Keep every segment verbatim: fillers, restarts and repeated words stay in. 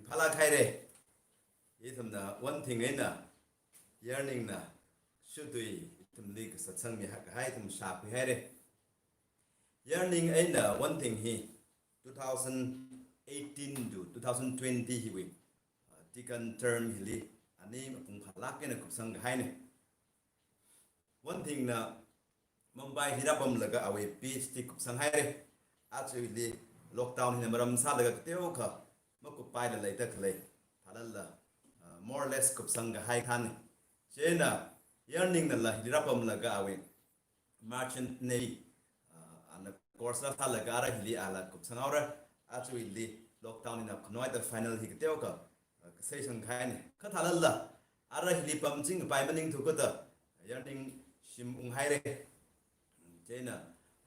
phālāk haira. Ithumna Wanthing eina Yarningna shutui ithumli kasatsangmi kahai ithum shākhui haira. Yarning eina Wanthing hi two thousand eighteen to two thousand twenty hiwui, uh, deacon term hili ani mapung phālāk eina kupsang kahaina. Wanthingna Mumbai hi rāpamlaga awui PhD kupsang haira. Aja hili lockdown hina maram sālaga kateokha makuppai la leida khalei. Thālala, uh, more or less kupsang kahai thāna. Chieina Yarningnala hili rāpamlaga awui Merchant Navy, uh, ana course la sālaga ara hili ala kupsang haora. Aja hili lockdown hina khanoida final hi kateokha, uh, kasei shang kahaina. Kha thālala, ara hili pamching kapai maningthu khuda, Yarning shim ung haira. Chieina,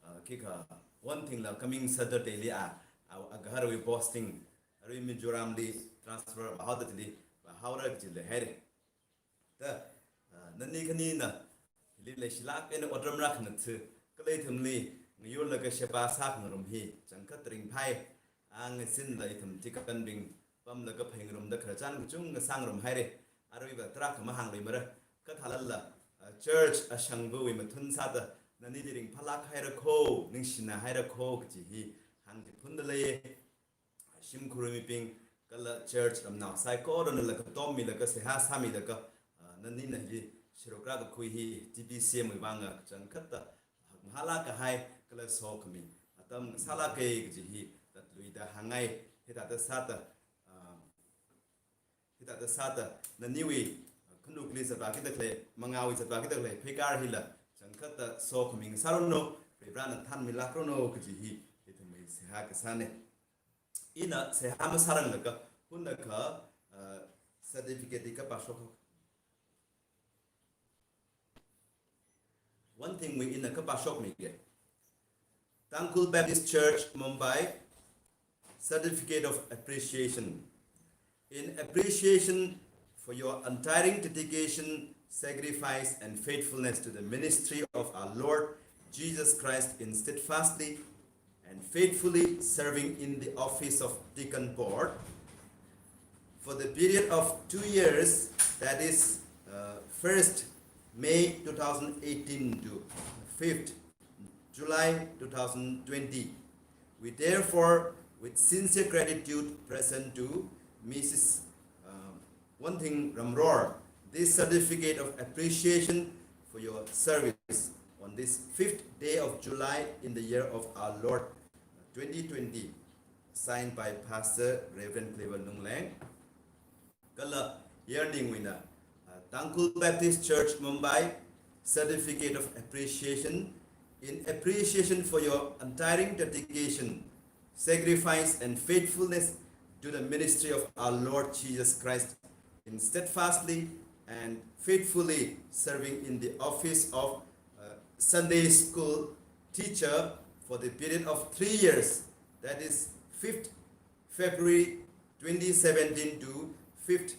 uh, khikha Wanthingla coming Saturday li a, a, agaharwui posting, arui Mizoram li transfer vāhaoda chili, vāhaora kaji leihaira. Da, ah, nani khanina, hili leishilāk eina otram rākhangatha, kala ithumli, ngayurlaga sheba sākhangarum hi, changkhat ringphai, ang ngasinla ithum deaconbing, pamlaga phāngarumda khararchan kachungkha sāngarum haira, aruiva tarākha mahāngluimara, kha thālala, ah, church ashangvawui mathun sāda, nanili ringphālāk haira kho, ningshina haira kho, kaji hi, hāngchiphunda lei. Shimkhur mibing, kala church ramnao saikorana laga tommilaga seihā sāmilaga, ah, nanina hili sharuk rākakhui hi TBCM wui vanga changkhatta hakmahālāk kahai kala sokhami atam sālāka kaji hi tatluida hāngngai. Hithāda sāda, ah, hithāda sāda naniwui khanukli zatvākida khalei, mangāwui zatvākida khalei pheikar hila changkhatta sokhami sāranu, Varivarana thanmilākranu kaji hi ithumwui seihā kasāna. Ina seihā masāranglaga, hunakha, uh, certificate hi kapāshok. Wanthingwui ina kapāshokmiga. Tangkhul Baptist Church, Mumbai, Certificate of Appreciation. In appreciation for your untiring dedication, sacrifice, and faithfulness to the ministry of our Lord Jesus Christ in steadfastly and faithfully serving in the office of Deacon Board for the period of two years, that is, uh, first May two thousand eighteen to fifth July two thousand twenty. We therefore, with sincere gratitude, present to Missus, uh, Wanthing Ramror this certificate of appreciation for your service on this fifth day of July in the year of our Lord twenty twenty, signed by Pastor Reverend Clever Lungleng. Kala Yarningwuina, uh, Tangkhul Baptist Church, Mumbai, certificate of appreciation in appreciation for your untiring dedication, sacrifice, and faithfulness to the ministry of our Lord Jesus Christ in steadfastly and faithfully serving in the office of, uh, Sunday school teacher for the period of three years, that is fifth February twenty seventeen to fifth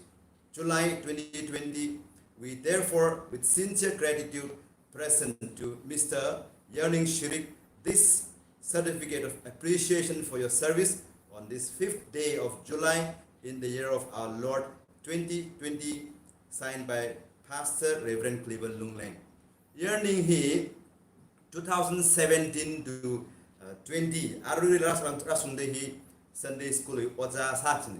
July twenty twenty. We therefore, with sincere gratitude, present to Mister Yarning Shirik this certificate of appreciation for your service on this fifth day of July in the year of our Lord twenty twenty, signed by Pastor Reverend Clever Lungleng. Yarning hi two thousand seventeen to, uh, twenty, arui rāsung, rāsungda hi Sunday school hi ojā sāchina.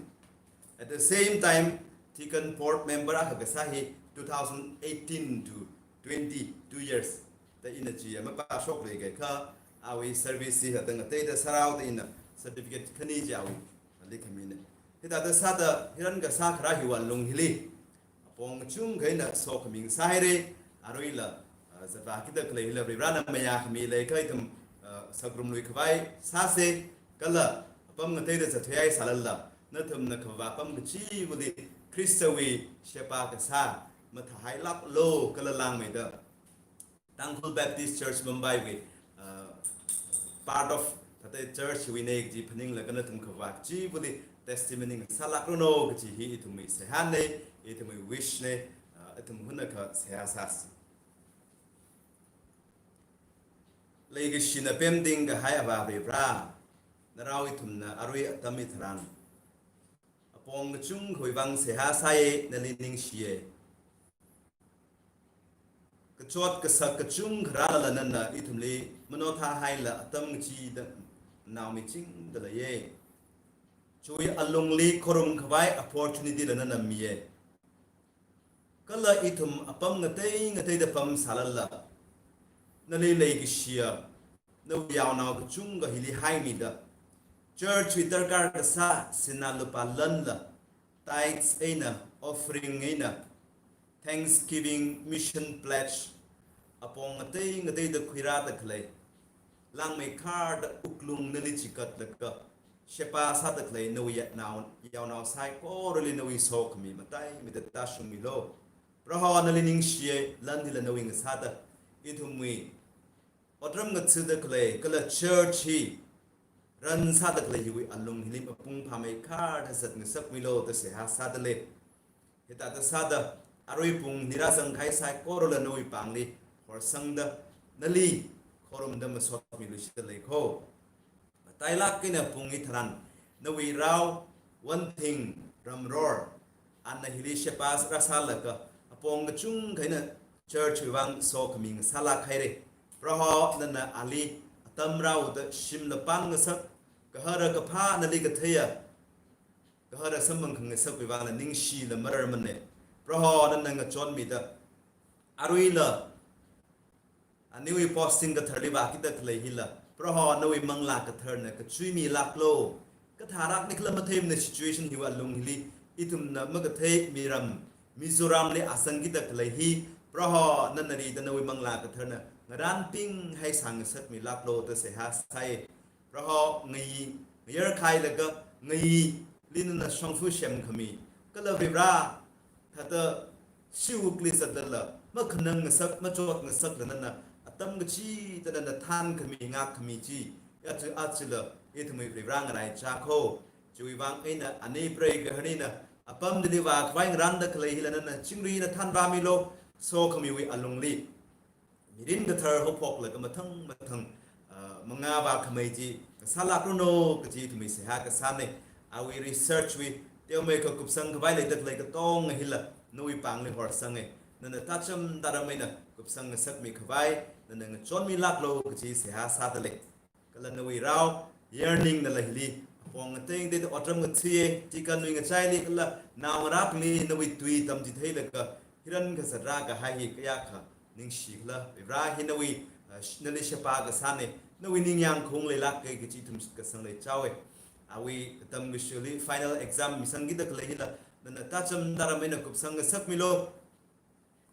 At the same time, Deacon Board member akha kasā hi two thousand eighteen to twenty, two years. Da ina chi mapāshokluikakha, awui service hi hātang ateida sārao da ina certificate khani chi awuili khamina. Hithāda sāda hiran kasā kharā hiwui lung hili apong kachungkha eina sokhami sāhaira, aruila, ah, zatvākida khalei hila Varivarana mayākhami leikha ithum, ah, sakrumlui khavai sāsa, kala apam ngateida zatthuihai sālala, nathumna kavā apam kachivali Khristawui sheba kasā mathāhailāklu kala langmeida Tangkhul Baptist Church Mumbai wui, uh, part of that church wui nei kaji phaninglaga nathum kavā kachivali testimony sālākranu kaji hi ithumwui seihāna, ithumwui wishna, uh, ithum hunakha seihā sāsa. Leikashina pemting kahai Avā Varivara, narao ithumna arui atam hitharan, apo apong kachungkhawui vang seihā sāya, nali ningshiya. Kachot kasak kachungkha rālala nana ithumli manothā haila atam kachida naomichingda leiya. Chiwui alungli khorum khavai opportunity la nana miya. Kala ithum apam ngatei ngateida pamsālala, nali leikashiya nawui yaonao kachungkha hili haimida, church wui darkar kasā sinā lupā lanla, tithes eina, offering eina, thanksgiving, mission pledge, apong ngatei ngateida khuirāda khalei, langmeikharda wuklung nali chigatlaga sheba sāda khalei nawui yatnao, yaonao saikorali nawui sokhami mataimida tāshungmilu. Proho nali ningshiya, lan hila nawui ngasāda, ithumwui otram ngathada khalei kala church hi run sāda khalei hiwui alung hili mapung phāmeikharda zatngasakmilu da seihā sāda lei. Hithāda sāda, arui pung hili rāzangkahai saikorala nawui pāngli horsangda, nali khorumda masotmiluishida lei kho. Matailāk eina pung hi tharan, nawui rao, Wanthing Ramror, ana hili sheba rāsālaga, apong kachungkha eina church wui vang sokhami ngasālāk haira. Proho nana ali atam rāuda shimla pānngasak, gahara kaphā nali katheiya, gahara samphang khangasakwui vangla ningshila mararmana. Proho nana ngachonmida, aruila aniwui posting katharli vākida khalei hila, Proho nawui Manglā Katharana kachuimilāklu. Kathārak nikhala matheimana situation hiwui alung hili, ithumna makathei miram Mizoramli azangkida khalei hi, Proho nana rida nawui Manglā Katharana ngarānpinghai sāngasakmilāklu da seihā sāya. Proho ngayi, ngayar khailaga ngayili nana shongfa semkhami, kala Varivara thāda shiwukli zatlala makhanang ngasak, machot ngasakla nana atam kachida nana thānkhami, ngākkhami chi, aja, ajala ithumwui Varivara ngaraichā kho. Chiwui vang eina ani preigaharnina apam dili vākhavai ngarānda khalei hila nana chingri eina thānvāmilu, sokhamiwui alungli mirin kathar haophoklaga mathang mathang, ah, mangā vākhamei chi kasālākranu kaji ithumwui seihā kasāna. Awui research wui teomeikha kupsang khavai leida khalei katonga hila nawui pāngli horsanga. Nana tācham tāram eina kupsang ngasakmi khavai nana ngachonmilāklu kaji seihā sāda lei. Kala nawui rao Yarning nala hili apong ngatei ngateida otram ngatheiya, tikanwui ngachaili kala naongarābingli nawui tui tamchitheilaga hiran kazat rākahai hi kayākha ningshi khala. Varivara hi nawui, ah, sh-, nali sheba kasāna, nawui ningyāng khaung leilāka kaji ithum shitkasang leichaowa. Awui katam kashili final exam misangkida khalei hila nana tācham tāram eina kupsang ngasakmilu.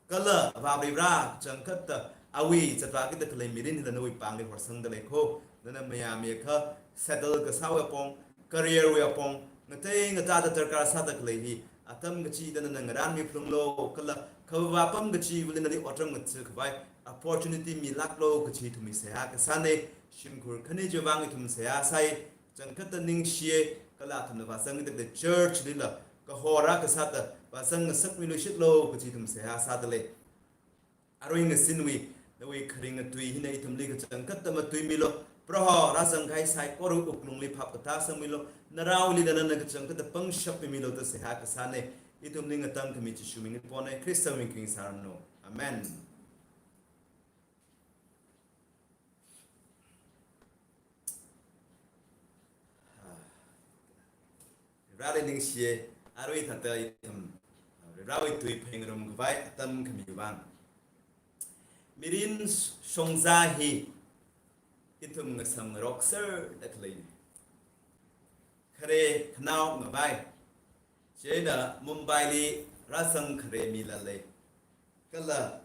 Kala Avā Varivara, kachangkhatta awui zatvākida khalei mirin hila nawui pāngli horsangda lei kho. Nana mayāmiakha settle kasāwui apong, career wui apong, ngatei ngatāda darkar sāda khalei hi atam kachida nana ngarānmi phalunglu, kala kavāva apam kachivali nali otram ngatha khavai opportunity milāklu kaji ithumwui seihā kasāna. Shimkhur khani chiwui vang ithum seihā sāya, kachangkhatta ningshiya, kala athumna vāzangkida khalei church lila kahor akha sāda vāzang ngasakmiluishitlu kaji ithum seihā sāda lei. Arui ngasinwui nawui kharinga tui hina ithumli kachangkhatta matuimilu. Proho rāzangkahai saikorawui wuklungli phap katā sangmilu. Naraolila nana kachangkhatta pangshap mimilu da seihā kasāna. Ithumli ngatangkhami Jishu mingli pona, Khristawui ming khing sāranu. Amen. Varivarali ningshiya, arui thāda ithum Varivarawui tui phaningngarum khavai atam khami vang. Mirin shongza hi ithum ngasam ngarokserda khaleina. Khare khanao ngavai. Chieina Mumbaili rāzang khare mila lei. Kala,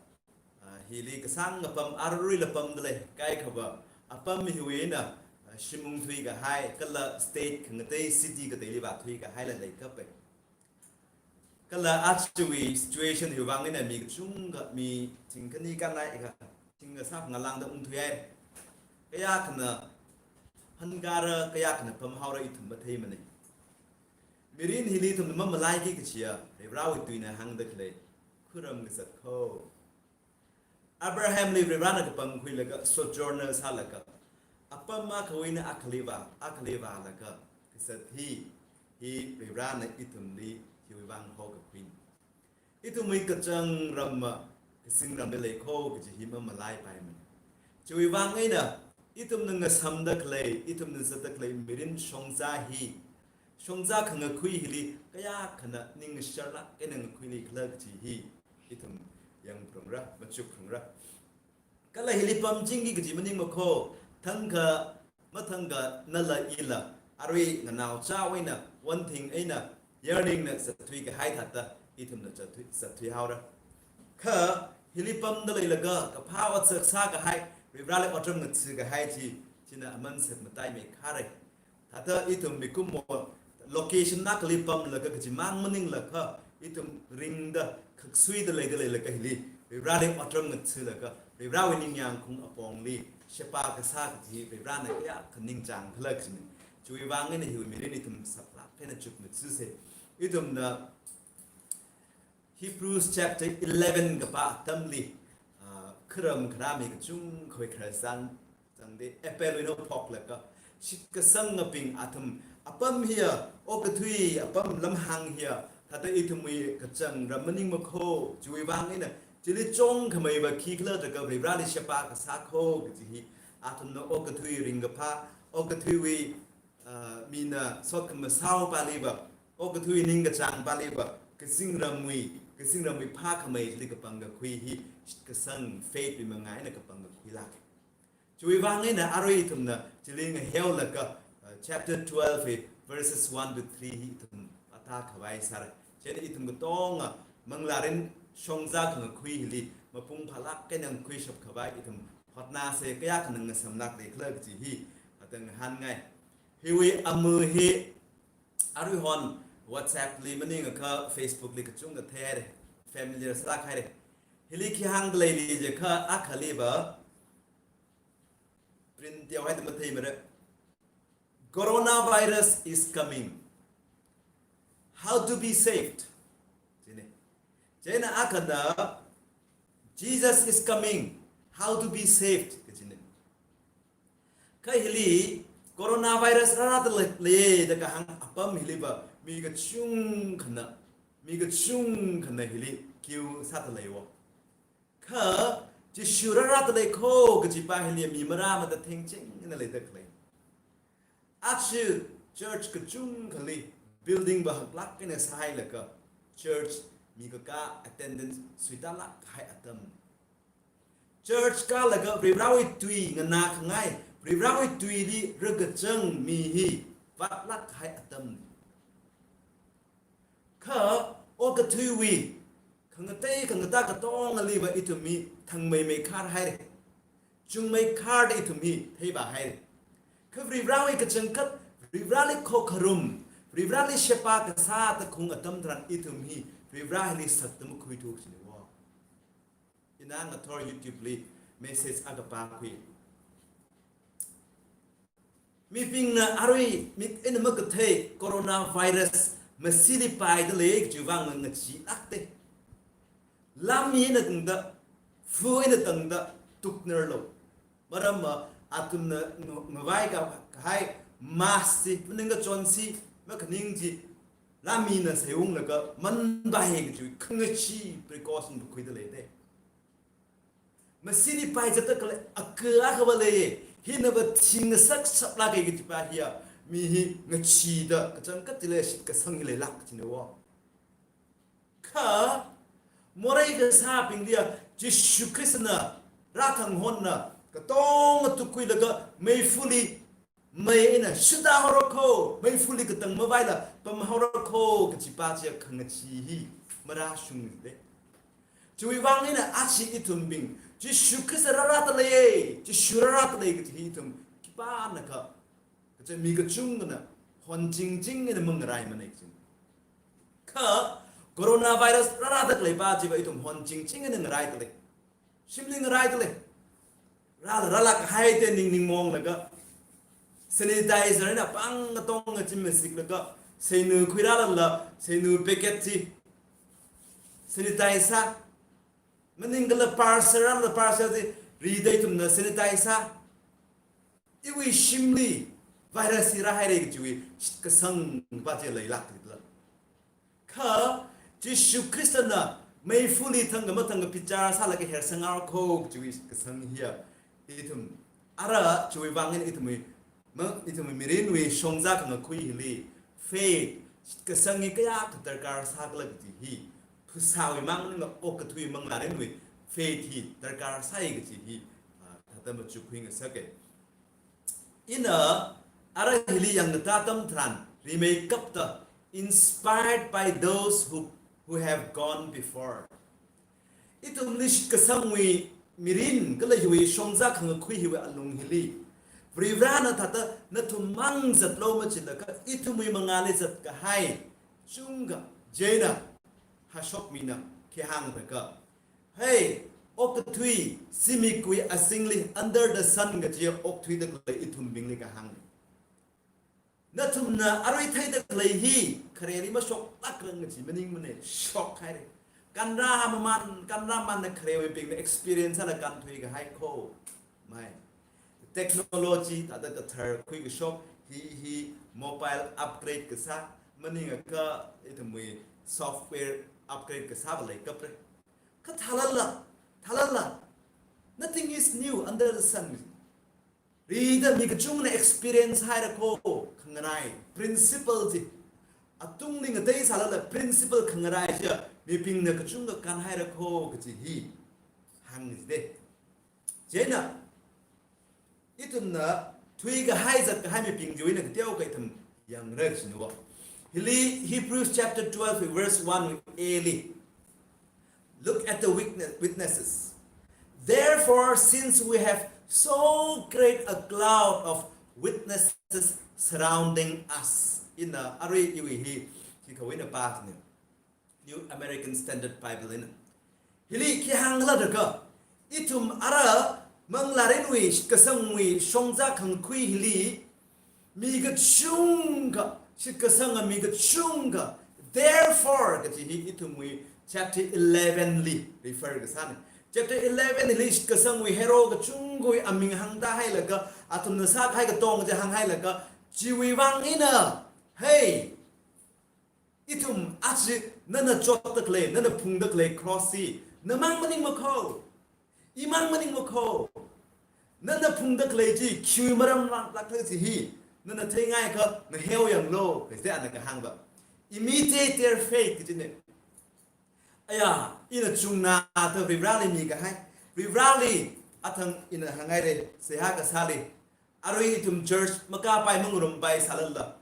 ah, hili kasāng apam aruila pamda lei, kaikhava apam hiwui eina, ah, shim ungthui kahai, kala state khangatei, city kateili vāthui kahaila leikapai. Kala ajawui situation hiwui vang eina mi kachungkha, mi thingkhani kanai kha, thingkha sākhangalāngda ungthuihai. Kayākhana hankara, kayākhana pamhaora ithum matheimana. Mirin hili ithumna mamalaiki kachiya, Varivarawui tuina hāngda khalei, khuram kazat kho. Abrahamli Varivarana kapangkhuilaga sojourner sālaga, apam akhawui eina akhali vā, akhali vālaga kazat hi, hi Varivarana ithumli hiwui vang haokakhui. Ithumwui kachang ramva kazingramli leikho kaji hi mamalaipaimana. Chiwui vang eina ithumna ngasamda khalei, ithumna zatda khalei mirin shongza hi, shongza khangakhui hili kayākhana ning ngasharlāk eina ngakhuili khala kaji hi ithum yangphalungra, machupphalungra. Kala hili pamchingki kaji maningmakho, thangkha mathangkha nala ila, arui nganaochāwui eina, wanting eina, yearning na zatthui kahai thāda, ithumna zatthui, zatthui haora. Kha, hili pamda leilaga, kaphā otsak sākahai, Varivarali otram ngatsi kahai chi, china aman sekmataimeikharei. Thāda ithum mikumo location na kali pamlaga kachimang maningla kha, ithum ringda, khaksuida leida leilaga hili, Varivarali otram ngatsilaga, Varivarawui ningyāng khaung apongli, sheba kasā kaji Varivarana kayākha ningchāng khala kajina. Chiwui vang eina hiwui mirin ithum saklāk eina chukngatsise. Ithumna Hebrews chapter eleven kapā atamli, ah, kharam kharā mi kachungkhawui khararchan zangda, Abelwui nao phoklaga, shitkasangabing athum apam hiya, okathui apam lamhāng hiya, thāda ithumwui kachang ram maningmakho, chiwui vang eina, chili chongkhameiva khikhala jiakha Varivarali sheba kasākho kaji hi, athumna okathui ringkaphā, okathuiwui, ah, mina sotkamasao paliva, okathui ningkachāng paliva, kazingramwui, kazingramwui phākhamei chili kapangkakhui hi, shitkasang faith wui manga eina kapangkakhuilāka. Chiwui vang eina arui ithumna chili ngaheolaga, uh, chapter twelve hi verses one to three hi ithum pāthā khavai sāra. Chieina ithum katonga manglārin shongza khangakhui hili mapung phālāk eina ngakhuishap khavai ithum hotnāse, kayākhana ngasamlāk leikhala kaji hi, atang ngahānngai. Hiwui amu hi aruihon WhatsApp li maningakha Facebook li kachungkha theihaira, familiar sālāk haira. Hili khi hāngda leili jiakha akhaliva, print teohaida matheimara. Coronavirus is coming. How to be saved? China. Chieina akhana, Jesus is coming. How to be saved? Kachina. Kha hili coronavirus rārāda lei, lei da kahāng apam hiliva mi kachungkhana, mi kachungkhana hili queue sāda leiwo. Kha Jishu rārāda leikho kajipa hili mi marāmada thengchingna leida khalei. Aja church kachungkhali building va haklāk eina sāhailaga church mi kakā attendance suitālāk kahai atam. Church kālaga Varivarawui tui nganākhangai, Varivarawui tuili rākachang mi hi vātlāk kahai atam. Kha okathuiwui khangatei khangatā katongaliva ithum hi thangmeimeikhar haira. Chungmeikhar da ithum hi theivā haira. Kha Varivarawui kachangkhat, Varivarali khokharum, Varivarali sheba kasā da khaung atam tharan ithum hi Varivara hili sakta makhuithu kachina wo. Ina ngathor YouTube li message akha pākhui. Mibingna arui mik eina makathei coronavirus masili paida lei kajiwui vang ngachee lākte. Lāmi eina tangda, fu eina tangda, tuknarlo. Maramva athumna nga-, ngavai ka-, kahai mask chi, maningkachon chi, makhaning chi, lāmina seiunglaga manpai kajiwui khangachee precaution va khuida leite. Masili paizatda khalei aka akhava lei, hinava thingasak saklāka kajipa hiya, mi hi ngacheeda kachangkhat chili shitkasang hi leilāk kachina wo. Kha morei kasābingliya Jishu Khristana rāthang honna katonga tukhuilaga meifali mei eina shutā haora kho, meifali katang mavaila pam haora kho kajipa chiya khangachee hi marāshungde. Chiwui vang eina aja ithumbing Jishu Khrista rārāda lei, Jishu rārāda lei kaji hi ithum khipānakha, kaja mi kachungkhana honchingching eina mangarai manei kachina. Kha coronavirus rārāda khaleipa chiva ithum honchingching eina ngaraida lei. Shimli ngaraida lei. Rāla rālāk kahai te ningning monglaga, sanitizer eina pāng katonga chi masiklaga, seinu khuirālala, seinu packet chi sanitize sā. Maningkhala parcel rālala parcel chi rida ithumna sanitize sā. Iwui shimli, virus hi rāhaira kajiwui shitkasang pa chi leilākla. Kha Jishu Khristana meifali thangkha mathangkha bichar sālaga hersangngaroko kajiwui shitkasang hiya, ithum ara chiwui vang eina ithumwui, ma, ithumwui mirinwui shongza khangakhui hili faith, shitkasang hi kayākha darkar sākhala kaji hi, phasāwui mang maningla okathui manglārinwui faith hi darkar sāi kaji hi, ah, thāda machukkhui ngasaka. Ina ara hili yangkatā atam tharan rimeikapta, inspired by those who, who have gone before. Ithumli shitkasangwui mirin kala hiwui shongza khangakhui hiwui alung hili, Varivarana thāda nathum mang zatlu machilaga ithumwui mangāli zatkahai chungkha chieina hāshokmina, khi hānglaga, hei, okathui, zimikwui azingli, under the sun kaji okthuida khalei ithumbingli kahāngna. Nathumna arui theida khalei hi khareli mashoklākrang kaji maningmana, shokhaira. Kanra maman, kanra manna kharewuibingna experience sālaga kānthuikahai kho. Mai. Technology thāda kathar khuikashok, hi hi mobile upgrade kasā, maningakha ithumwui software upgrade kasāva leikapra. Kha thālala, thālala, nothing is new under the sun. Rida mi kachungana experience haira kho khangarai, principle chi. Atungli ngatei sālala principle khangarai chiya mibingna kachungkha kānhaira kho kaji hi hāngda. Chieina, ithumna thuikahai zatkahai mibing chiwui eina kateokha ithum yangra kajina. Hili Hebrews chapter twelve verse one A li. Look at the witne-, witnesses. Therefore, since we have so great a cloud of witnesses surrounding us. Ina arui iwui hi, hi khawui eina pāna. New American Standard Bible eina. Hili khi hāngkhala jiakha, ithum ara manglārinwui shitkasangwui shongza khangakhui hili, mi kachungkha, shitkasanga mi kachungkha, therefore kaji hi ithumwui chapter eleven li refer kasāna. Chapter eleven hili shitkasangwui hero kachungkhawui aming hāngda hailaga, athumna sākahai katonga chi hānghailaga, chiwui vang eina, hei, ithum aja nana chotda khalei, nana phungda khalei cross hi, namang maningmakho, imang maningmakho. Nana phungda khalei chi khiwui maramlāk, lāk khala chi hi nana theingaikha ngaheo yanglu, kaji ana kahāngva. Imitate their faith kajina. Aya, ina chungnada Varivarali mikahai, Varivarali athang ina hānghaira, seihā kasāli. Arui ithum church makāpai mangarumpai sālala,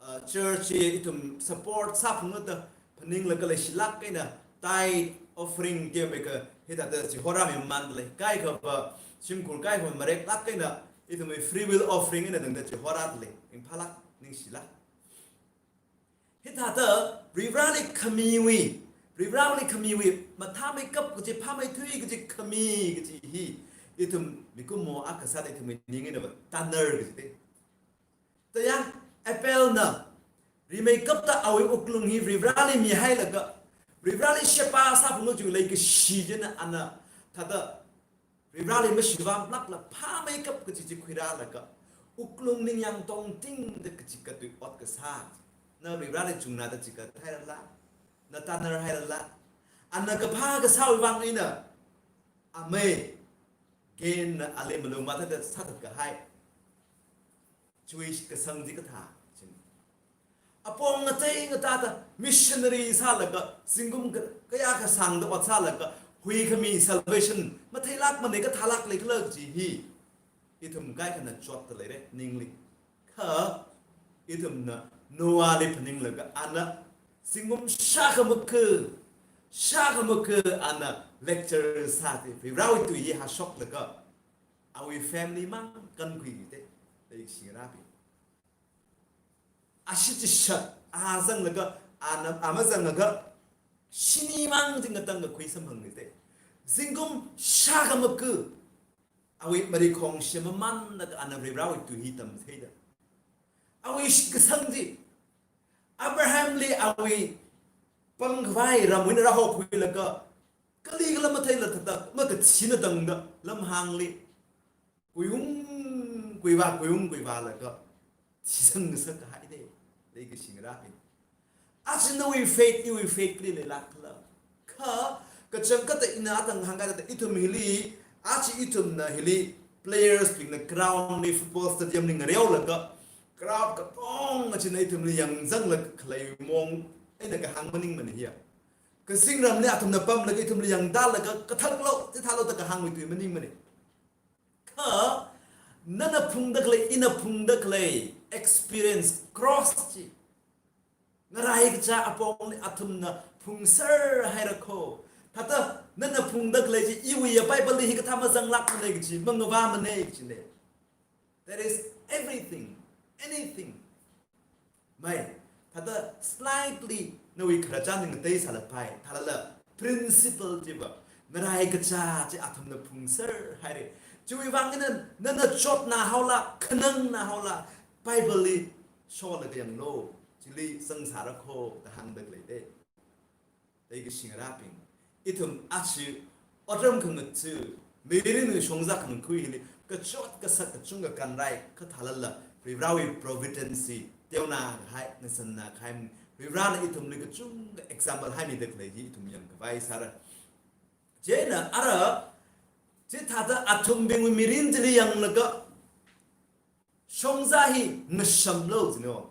uh, church hi ithum support sāphungda phaninglaga leishilāk eina tithe offering kemeka hithāda chihorāmi mandalei. Kaikhava shimkhur kaikhava mareklāk eina ithumwui free will offering eina tangda chihorādalei. Ringphālāk, ningshilāk. Hithāda Varivarali khamiwui, Varivarali khamiwui, mathāmeikap kaji, phāmeithui kaji, khami kaji hi, ithum mikumo akha sāda ithumwui ning einava tanner kajite. Taya, Abelna rimeikapta awui wuklung hi Varivarali mihailaga, Varivarali sheba sāphunglu chiwui leikashi china ana thāda Varivarali mashivāmlākla phāmeikap kaji chi khuirālaga, wuklung ningyāng tongtingda kachikattawui ot kasā. Na Varivarali chungnada chikathā hairala, na tanner hairala, ana kaphā kasāwui vang eina, amei, Cainna ali malung mathāda sāthatkahai. Chiwui shitkasang chi kathā, china. Apong ngatei ngatāda missionary sālaga, zingkum ka-, kayākha sāngda ot sālaga, huikhami salvation matheilākmana, kathālāk leikhala kaji hi ithum kaikhana chotda leira ningli. Kha ithumna Noahli phaninglaga ana zingkum shākhamakha, shākhamakha ana lecture sāda, Varivarawui tui hi hāshoklaga, awui family mang kankhuida, leishingarābing. Ashi chishat, a zanglaga, ana, a mazanglaga, shini mang chi ngatangkakhui samphangda. Zingkum shākhamakha, awui marikhong shim mamānlaga ana Varivarawui tui hi tamtheida. Awui shitkasang chi, Abrahamli awui pangkhavai ramwui eina rāhokhuilaga, kalikhala matheila thāda, makathina tangda, lamhāngli kuiung kuivā, kuiung kuivālaga, thisang ngasak kahai de, leikashi ngarābing. Aja nawui faith, iwui faith kali leilāk khala. Kha, kachangkhatta ina atang hāngkahai thāda ithum hili, aja ithumna hili players bingna ground li, football stadium li ngareolaga, crowd katonga china ithumli yangzanglaga khalei mong, eina kahāng maningmana hiya. Kazingramli athumna pamlaga ithumli yangtālaga, kathaklo, chithālo da kahāngwui tui maningmana. Kha, nana phungda khalei, ina phungda khalei experience, cross chi, ngarai kachā apongli athumna phungser haira kho. Thāda nana phungda khalei chi, iwui ya Bible li hikathā mazanglākmana kachi, mangavāmana kachina. There is everything, anything. Mai, thāda slightly nawui khararchan ngateisālapai, thālala principle chiva, ngarai kachā chi athumna phungser haira. Chiwui vang eina nana chotnā haola, khanangnā haola, Bible li sholaga yanglu, chili zangsāra kho da hāngda khalei de. Leikashi ngarābing, ithum aja otram khangatha, mirinwui shongza khangakhui hili, kachot kasak kachungkha kanrai, kha thālala, Varivarāwui providence hi teonā kahai, ngasannā kahai, Varivarāna ithumli kachungkha example haimida khalei hi ithum yangkhavai sāra. Chieina ara, chithāda athumbingwui mirin chili yanglaga, shongza hi ngasamlu jino.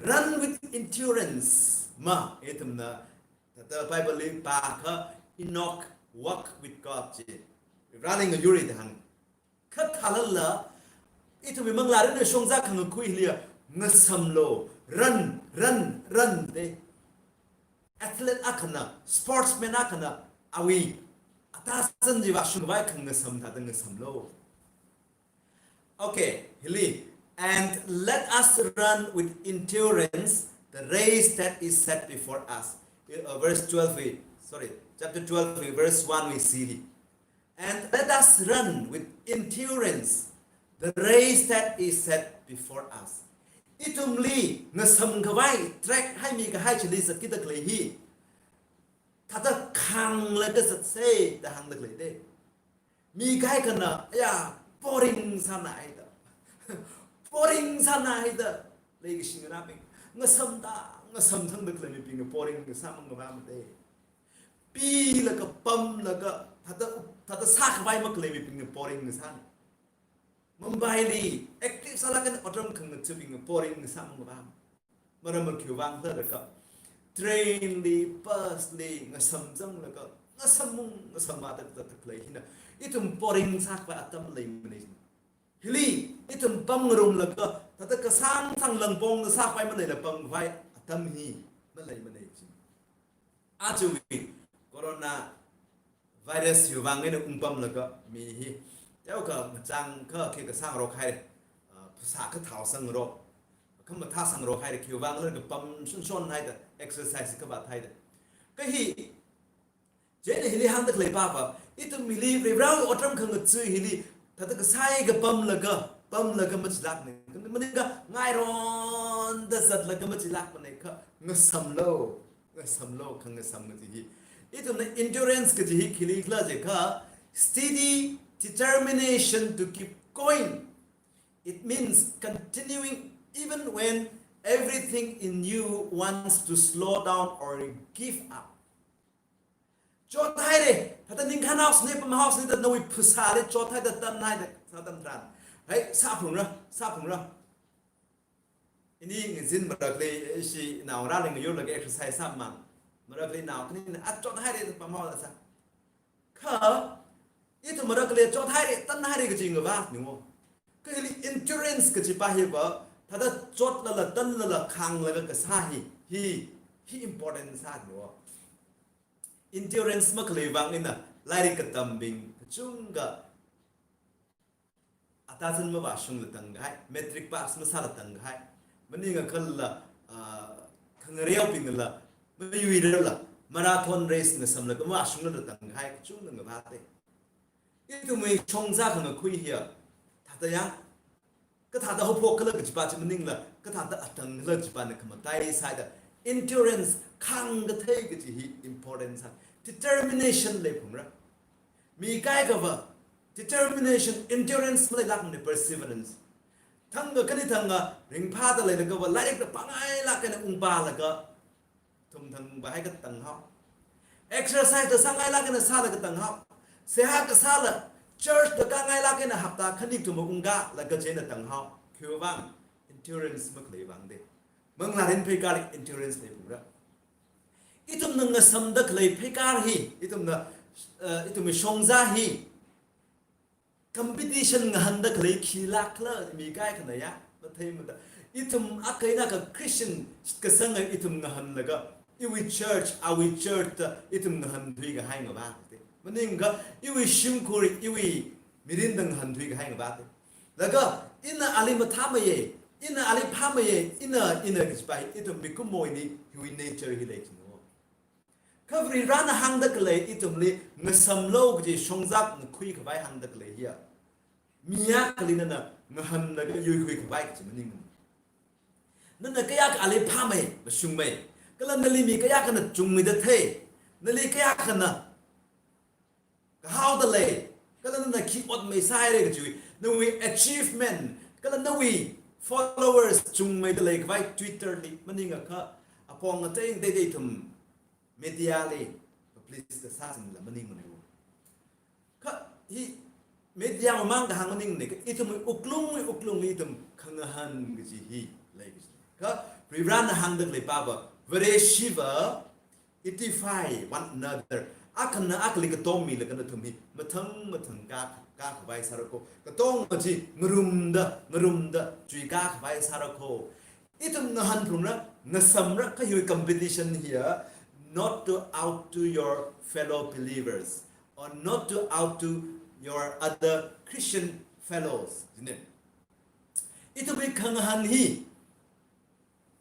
Run with endurance. Ma, ithumna, thāda Bible li pākha Enoch walk with God chi. Varivarāli ngayurra da hāng. Kha thālala, ithumwui manglā rinwui shongza khangakhui hiliya, ngasamlu, run, run, run de. Athlete akhana, sportsman akhana, awui, atazan chiva shungvai khangasam thāda ngasamlu. Okay, hili. And let us run with endurance the race that is set before us. Uh, verse twelve, wui, sorry, chapter twelve, wui, verse one wui sili. And let us run with endurance the race that is set before us. Ithumli ngasamkhavai track haimi kahai chili zatkida khalei hi, thāda khānglaga zatsa da hāngda khalei de. Mi kaikhana, aya, boring sānā haida. Boring sānā haida. Leikashi ngarābing, ngasamda, ngasam thangda khalei mibingna boring sāmang ngavāmada. Pilaga, pamlaga, thāda, thāda sākhavai makhalei mibingna boring sāna. Mumbai li active sālaga otram khangathabingna boring sāmang ngavā. Maramva khiwui vang khala jiakha, train li, bus li, ngasam zanglaga, ngasam mung, ngasam mada da khalei hina, ithum boring sākhavai atam leimana. Hili, ithum pamngarumlaga, thāda kasāngsang langpongda sākhavai maleila pamkhavai atam hi maleimana chi. Ajawui corona virus hiwui vang eina ungpamlaga mi hi, teokha ngachang kha khi kasāngarok haira, ah, phasā kha thao sangngarok, kha mathā sangngarok haira, khiwui vang khala kapam shonshon haida, exercise kha vāthaida. Kha hi, chieina hili hāngda khalei papa, ithum hili Varivarāwui otram khangatha hili, thāda kasai kapamlaga, pamlaga machilākmana. Maningakha ngaironda zatlaga machilākmana kha, ngasamlu, ngasamlu, khangasam kaji hi. Ithumna endurance kaji hi khili khala jiakha, steady determination to keep going. It means continuing even when everything in you wants to slow down or give up. Chothaira, thāda ningkhan haosana, pam haosana da nawui phasāli chothaida tanhaida, sātam tharan, hai, sāphungra, sāphungra. Ini ngazin marakli, ishi naongarāli ngayurlaga exercise sāmang. Marakli nao khanina, a chothaira da pam haoda sā. Kha, ithum marakli chothaira, tanhaira kaji ngavā niwo. Kha hili endurance kaji pa hiva, thāda chotlala, tanlala, khānglaga kasā hi, hi, hi important sā niwo. Endurance makhalei vang eina, lairik katambing kachungkha atazan mavāshungla tangkahai, matric pass masāla tangkahai, maningakhala, ah, khangareobingla, mayuirala, marathon race ngasamlaga mavāshunglala tangkahai kachungkha ngavāta. Ithumwui shongza khangakhui hiya, thāda yang, kathāda haophok khala kajipa chi maningla, kathāda atang khala kajipana khamatai sāda, endurance, khāngkathei kaji hi important sā, determination leiphungra. Mi kaikhava, determination, endurance maleilākmana, perseverance. Thangkha khani thangkha ringphāda leilakha va lairikla pāngailāk eina ungpālaga, ithum thangva hai katang hao. Exercise da sāngailāk eina sālaga tang hao. Seihā kasāla, church da kāngailāk eina hapta khani thumva ungkālaga chieina tang hao. Khiwuivang, endurance makhalei vang de. Manglārin pheikārli endurance leiphungra. Ithumna ngasamda khalei pheikār hi, ithumna, eh, ithumwui shongzā hi competition ngahānda khalei khilākla mi kaikhana ya, matheimada. Ithum akha eina akha Christian kasanga ithum ngahānlaga, iwui church, awui church da ithum ngahānthui kahai ngavākate. Maningakha iwui shimkhur, iwui mirinda ngahānthui kahai ngavāte. Laga, ina ali mathāmeiye, ina ali phāmeiye, ina, ina kajipa hi, ithum mikumowui ni, hiwui nature hi lei chino. Kha Varivarana hāngda khalei ithumli ngasamlu kaji shongzā ngakhui khavai hāngda khalei hiya, mi akhali nana ngahānlaga yuikhui khavai kaji maningmana. Nana kayākha ali phāmei, mashungmei. Kala nali mi kayākhana chungmeida thei. Nali kayākhana kahaoda lei. Kala nana khi otmei sāhaire kajiwui, nawui achievement, kala nawui followers chungmeida lei khavai Twitter li, maningakha apong ngatei ngatei ithum media li publish kasā singla maningmana. Kha hi media mamang kahāng maningmana, kha ithumwui wuklungwui wuklungli ithum khangahān kaji hi lei kaji. Kha Varivarana hāngda khalei pava, Vareshiva, edify one another. Akhana akhali katommilaga nathum hi mathang mathang kā, kā khavai sāra kho. Katonga chi ngarumda, ngarumda chuikā khavai sāra kho. Ithum ngahānphungra, ngasamra, kha hiwui competition hiya, not to outdo your fellow believers or not to outdo your other Christian fellows, isn't it? Ithumwui khangahān hi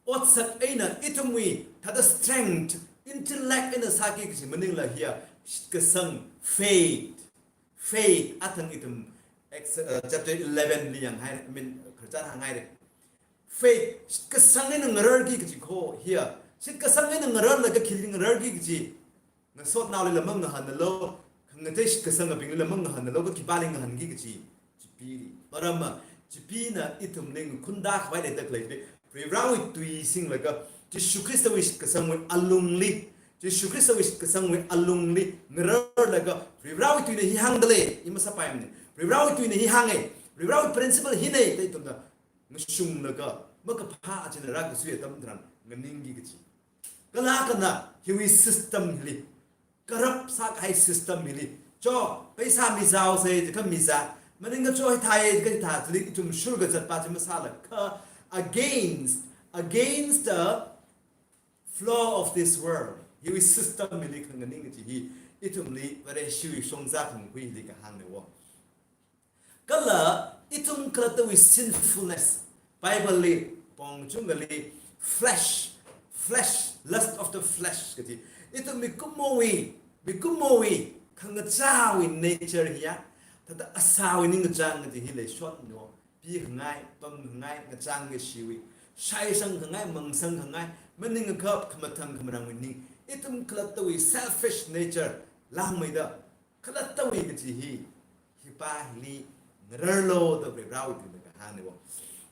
otsak eina ithumwui thāda strength, intellect eina sāki kaji maningla hiya, shitkasang, faith, faith, athang ithum Acts, uh, chapter eleven li yanghai, I mean, khararchan hānghaire. Faith, shitkasang eina ngararki kaji kho hiya. Shitkasang eina ngararlaga khili ngararki kaji, ngasotnaolila mangahānnalu, khangatei shitkasangabinglila mangahānnalu, kha khipāli ngahānki kaji, chipili. Maramva, chipina ithumli ngakhunda khavai leida khalei, Varivarawui tui singlaga, Jishu Khristawui shitkasangwui alungli, Jishu Khristawui shitkasangwui alungli ngararlaga, Varivarawui tuina hi hāngda lei, i masāpaimana. Varivarawui tuina hi hānge, Varivarawui principle hine, da ithumna ngashunglaga, makaphā achina rākasui atam tharan nganingki kaji. Kala akhana hiwui system hili, corrupt sākahai system hili, cho, paisa mizāose, jiakha mizā, maningakha cho hithāye, jiakha hithā, chili ithum shurga zatpa chi masāla, kha against, against the flow of this world. Hiwui system hili khanganing kaji hi, ithumli Vareshiwui shongzā khangakhui hili kahāngna wo. Kala ithum khalattawui sinfulness, Bible li pong chungkhali flesh, flesh, lust of the flesh kaji. Ithum mikumowui, mikumowui khangachāwui nature hiya, thāda asāwui ningkachāng kaji hi leishonno. Pikhangai, pamkhangai, ngachāng kashiwui, shaisangkhangai, mangsangkhangai, maningakha khamathang khamarangwui ning. Ithum khalattawui selfish nature, langmeida, khalattawui kaji hi, hipa hili ngararlu da Varivarawui tuina kahāngna wo.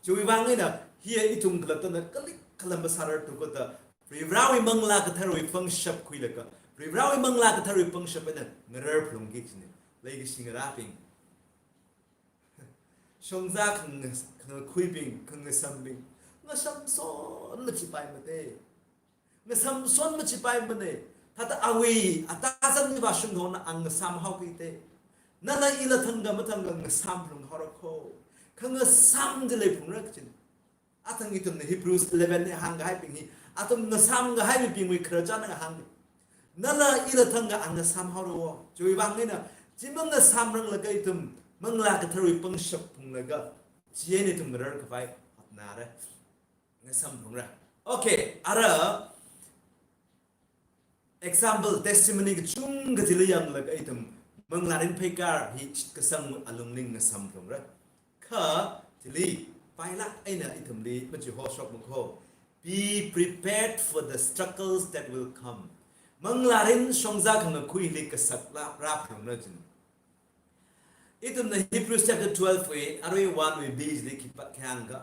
Chiwui vang eina, hiya ithum khalattana kali khalam masārarthu kho da, Varivarawui Manglā Katharawui pangshap khuilaga, Varivarawui Manglā Katharawui pangshap eina ngararphalungki kajina. Leikashi ngarābing, shongzā khang-, khangakhuibing, khangasambing, ngasamson machipaimate. Ngasamson machipaimane. Thāda awui, atazan ni vāshungthona ang ngasamhaokite. Nala ila thangkha mathangkha ngasamphalunghaora kho. Khangasam chi leiphungra kajina. Athang ithumna Hebrews eleven li hāngkahaibing hi, athum ngasamkahai mibingwui khararchan ngahānga. Nala ila thangkha ang ngasamhaora wo. Chiwui vang eina, chi mangasamranglakha ithum Manglā Katharawui pangshap phunglaga, chieina ithum ngarar khavai hotnara. Ngasamphalungra. Okay, ara example, testimony kachungkha chili yanglaga ithum manglārin pheikar hi shitkasang alungli ngasamphalungra. Kha chili pailāk eina ithumli machihoshokma kho. Be prepared for the struggles that will come. Manglārin shongzā khangakhuili kasak la rāphalungra jin. Ithumna Hebrews chapter twelve wui, arui one wui B chili khipā khayang kha,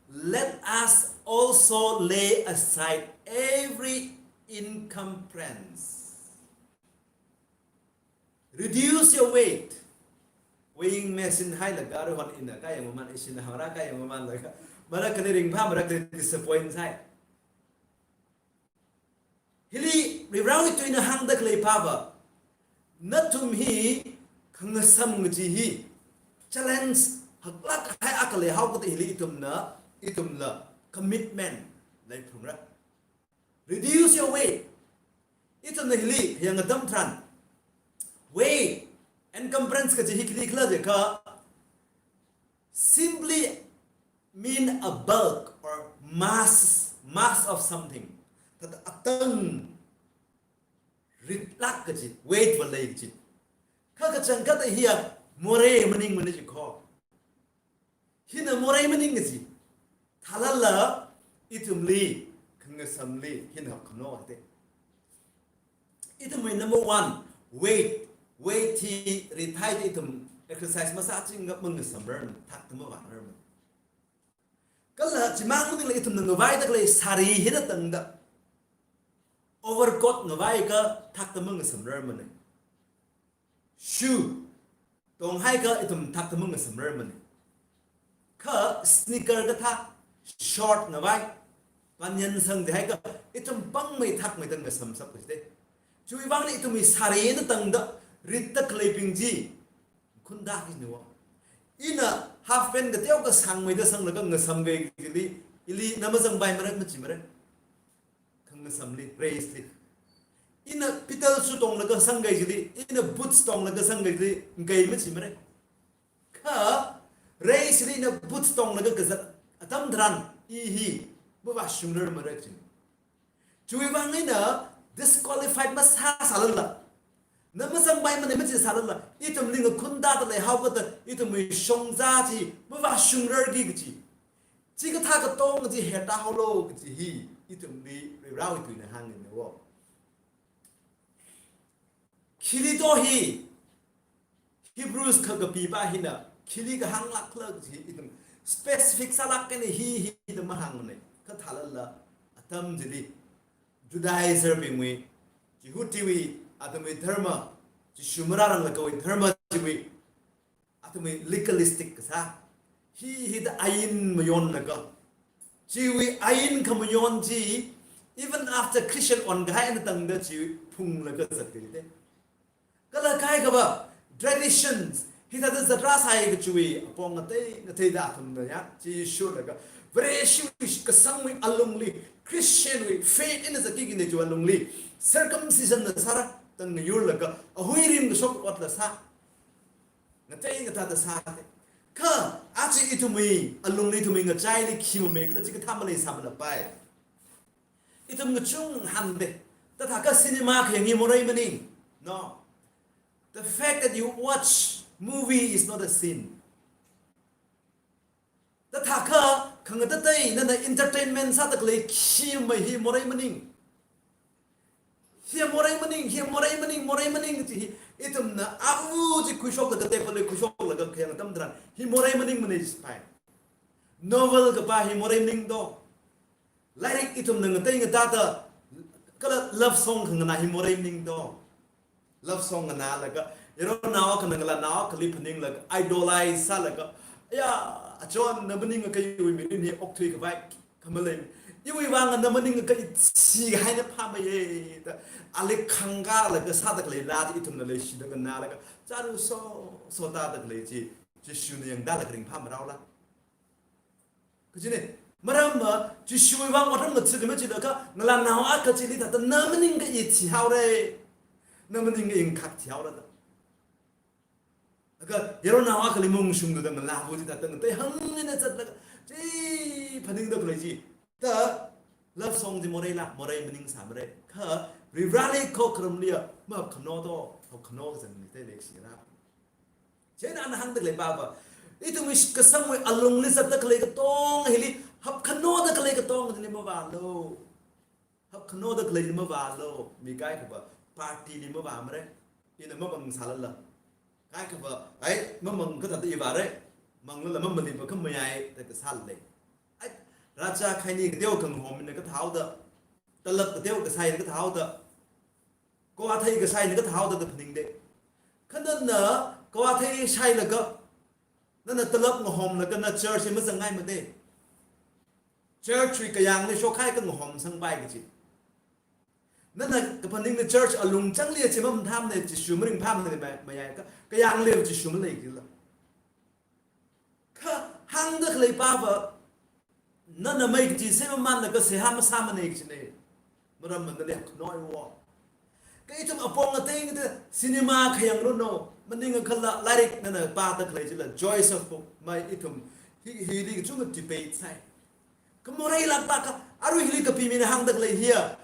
"Let us also lay aside every encumbrance." Reduce your weight. Weighing machine hailaga, arui hon ina kayang maman, ishina hara kayang mamanlaga, marakhali ringphā, marakhali disappoint sāi. Hili Varivarāwui tuina hāngda khalei pāva, nathum hi khangasam kaji hi challenge haklāk kahai akha leihaokida hili ithumna, ithumla commitment leiphalungra. Reduce your weight. Ithumna hili yangkha atam tharan, weight, encumbrance kaji hi khili khala jiakha, simply mean a bulk or mass, mass of something. Thāda atang ritlāk kaji, weight va lei kaji. Kha kachangkhatta hiya morei maningmana ji kho. Hina morei maning kaji. Thālala ithumli, khangasamli, hina hapkhano ate. Ithumwui number one, weight. Weight hi rithai ithum exercise masāchingakha mangasamrar, thakta mavārar. Kala chimang maningla ithumna ngavaida khalei sari hina tangda, overcoat ngavai akha thakta mangasamrarmana. Shoe tonghai akha ithum thakta mangasamrarmana. Kha sneaker kathā, short ngavai, banyan sangda haiakha ithum pangmei thakmeida ngasamsap kajite. Chiwui vangna ithumwui sari hina tangda ritta khaleibing chi khunda kajina. Ina half pant kateokha sangmeida sanglaga ngasam kahaili, ili na mazangpaimara, machimara. Khangasamli, race li. Ina pedal shoe tonglaga sangkahai chili, ina boots tonglaga sangkahai chili, ngai machimara. Kha race li ina boots tonglaga kazat atam tharan, i hi mavāshungrarmara jing. Chiwui vang ina disqualified masāsālala, na mazangpaimana machi sālala, ithumli ngakhundada leihaokida, ithumwui shongza chi mavāshungrarki kaji. Chikathā katong chi hethaolu kaji hi ithumli Varivarāwui tuina hāngina wo. Khili do hi, Hebrews kha kapipā hina, khili kahānglāk khala kaji hi ithum specific sālāk eina hi, hi da mahāngmana. Kha thālala atam chili Judaizer bingwui, Jihudiwui, athumwui dharma, Jishu marāranglakha kawui dharma chiwui, athumwui legalistic kasā, hi hithāda ain mayonlaga, chiwui ain khamayon chi, even after Christian onkahai eina tangda chi phunglaga zatkahai te. Kala kaikhava traditions, hithāda zatrāsai kachiwui apong ngatei ngateida athumna ya, chi shurlaga, Vareshiwui kasangwui alungli, Christian wui faith eina zatki kaji chiwui alungli, circumcision na sāra, tangna yurlaga, ahui rim kashok otla sā, ngatei ngateida sāte. Kha aja ithumwui alungli, ithumwui ngachaili khi mamei khala chikathā maleisāmalapai. Ithum kachungkha hāngde. Thāda kha cinema khayang hi morei maning. No. The fact that you watch movie is not a sin. Thāda kha khangatatei nana entertainment sāda khalei khi mamei hi morei maning. Hi morei maning, hi morei maning, morei maning kaji hi. Ithumna avu chi khuishoklaga, table li khuishoklaga khayang atam tharan, hi morei maningmana jipai. Novel kapā hi morei maning do. Lairik ithumna ngatei ngateida, kala love song khanganā hi morei maning do. Love song nganālaga, yaronao akhana ngalānao akhali phaninglaga, idolize sālaga, "Aya, achon na maningakha iwui mirin hi okthuikhavai khamalei. Iwui vang na maningakha i thikahaina phāmeiya," da, ali khangkalaga sāda khalei laa chi ithumna leishida nganālaga, chāru so, so tāda khalei chi, Jishuna yangda laga ringphāmaraola. Kajina, maramva, Jishuwui vang otram ngathā khamei chilakha, ngalānao akha chili thāda na maningakha i thihaora, na maningakha i ngakhak thihaora da. Laga, yaronao akhali maungshungda ngalāva chi thāda ngateihāng eina zatlaga, chi phaningda khalei chi. Thāda, love song chi moreila, morei maningsāmara. Kha, Varivarāli khokharamliya, mahapkhano do, hapkhano kazang ngateilei shira. Chieina ana hāngda khalei pāva, ithumwui kasangwui alungli zatda khalei katonga hili, hapkhanoda khalei katonga hili mavālu. Hapkhanoda khaleili mavālu. Mi kaikhava party li mavāmara. Ina mapāng sālala, Kaikhava, ai, mamang kathāda ivāra, manglala mamaliva khamayai, da kasā lei. Ai, rāchā khaini kateo khanghomna kathāhaoda, talap kateo kashaina kathāhaoda, kavā thei kashaina kathāhaoda da phaningda. Kha nana kavā thei shailaga, nana talap ngahomlaga na church hi mazangngaimada. Church wui kayāngli shokhai kangahom sangpai kaji. Nana kaphaningna church alung changli chi mamathāmana, Jishu maringphāmana, ma-, mayai ka, kayāngli Jishu maleikila. Kha hāngda khalei pava, nana mai kaji semamānlaga seihā masāmana kajina. Maram nana leikhanoi wo. Kha ithum apong atei ngada cinema khayang runo, maningakhala lairik nana pāda khalei chila, choice of book, mai ithum hi, hili kachungkha debate sai. Kha moreilāk paka, arui hili kapimina hāngda khalei hiya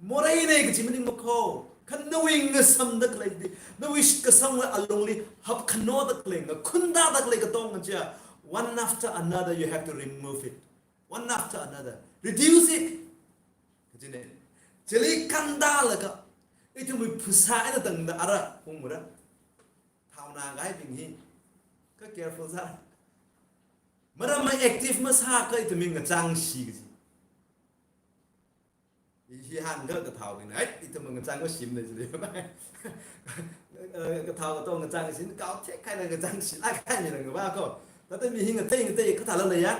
moreina kaji maning makho. Kha nawui ngasamda khalei di, nawui shitkasang alungli hapkhanoda khalei, ngakhundada khalei katonga chiya, one after another you have to remove it. One after another. Reduce it. Kajina. Chili kandalaga, ithumwui phasā eina tangda ara, hungmara. Thaona kahaibing hi. Kha careful sā. Maram ma active masāakha ithumwui ngachangshi kaji. I hi hāngakha kathaobingna, ai, ithum ngachang mashimana jilei. Eh, kathao katong ngachangshi, kao thek kahaina ngachangshilāk kahaina ngavā ko. Thāda mi hi ngatei ngatei kathāla leiya.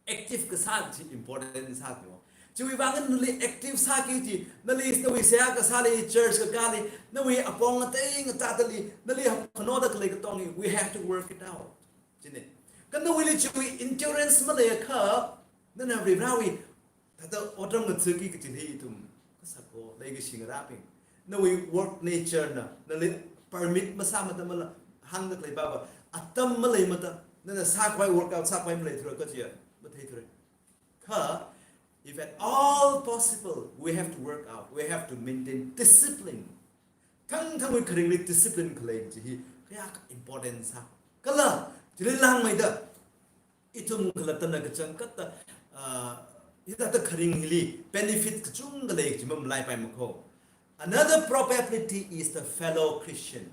Active kasā chi important sāthu. Chiwui vang nali active sāki chi, nali, nawui seihā kasāli, church kakāli, nawui apong atei ngatādali, nali hapkhanoda khalei katonga, we have to work it out. China. Kha nawuili chiwui endurance maleiakha, nana Varivarāwui thāda otram ngathaki kajina hi ithum kasako, leikashi ngarābing. Nawui work nature na, nali permit masāmada mala, hāngda khalei pava, atam maleimada, nana sākhavai workout sākhavai maleithura kajiya, matheithura. Kha, if at all possible, we have to work out, we have to maintain discipline. Thangthangwui kharingli discipline khalei chi hi kayākha important sā. Kala, chili langmeida, ithum khalattana kachangkhatta, ah, hithāda kharing hili benefit kachungkha lei chi mamalaipai makho. Another probability is the fellow Christian.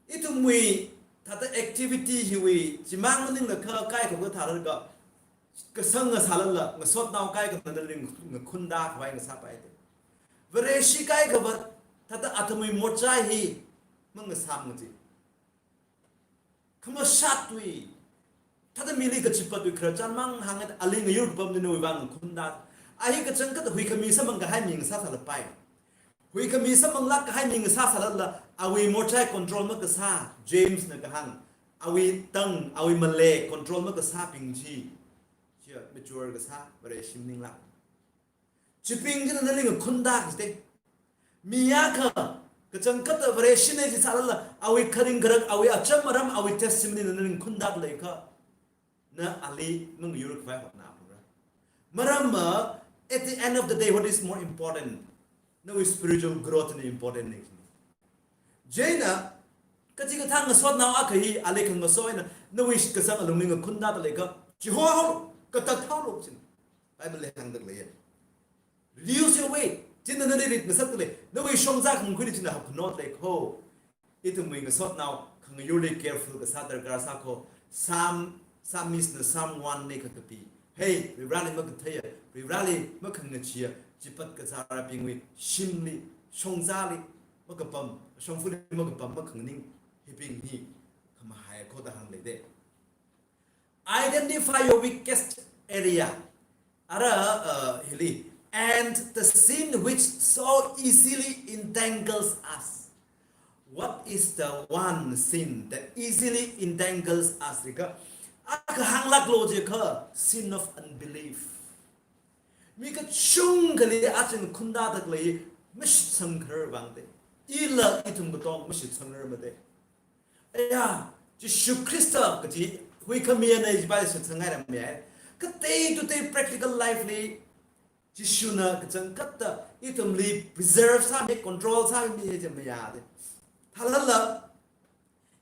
Ithumwui thāda activity hiwui chimang maningla kha kaikha kathālaga, kasang ngasālala, ngasotnao kaikhana nali ngakhunda khavai ngasāpaida. Vareshi kaikhava thāda athumwui mochai hi mangasām ngaji. Khamashatwui, thāda mili kachipatwui khararchan mang hānga, ali ngayur kapamli nawui vang ngakhunda. A hi kachangkhatta huikhami samphang kahai mi ngasāsālapai. Huikhami samphanglāk kahai mi ngasāsālala, awui mochai control makasā, James na kahāng, awui tang, awui malei control makasābing chi, chiya mature kasā, Vareshi maninglāk. Chibing china nali ngakhunda kajite. Mi akha, kachangkhatta Vareshina jisālala, awui kharing kharak, awui acham aram, awui testimony na nali ngakhunda leiakha, na ali mangayur khavai hotnāphungra. Maramva, at the end of the day, what is more important? Nawui spiritual growth na important na. Chieina, kachikathā ngasotnao akha hi, ali khangaso eina, nawui shitkasang alungli ngakhundada leiakha, chihoi haolu, katat haolu china. Bible li hāngda leiya. Reduce your weight. China nali rit ngasakta lei. Nawui shongza khangkhuili china hapkhano lei kho. Ithumwui ngasotnao khangayurli careful kasā darkar sākho. Psalm, Psalmist na Psalm one li kakapi. Hey, Varivarāli makatheiya, Varivarāli makhangacheeya, chipat kazārabingwui shimli, shongzali makapam, shongfali makapam, makhanganing, hibing hi khamahai kho da hāngleida. Identify your weakest area. Ara, uh, hili. And the sin which so easily entangles us. What is the one sin that easily entangles us? Jiakha, akha hānglāklu jiakha, sin of unbelief. Mi kachungkhali aja ngakhundada khalei mashitsangkharar vangda. Ila ithum katong mashitsangrar mada. Aya, Jishu Khrista kaji huikhami eina jiva shitsangngairam ya. Kha day to day practical life li, Jishuna kachangkhatta ithumli preserve sāmi, control sāmi jam ya de. Thalala,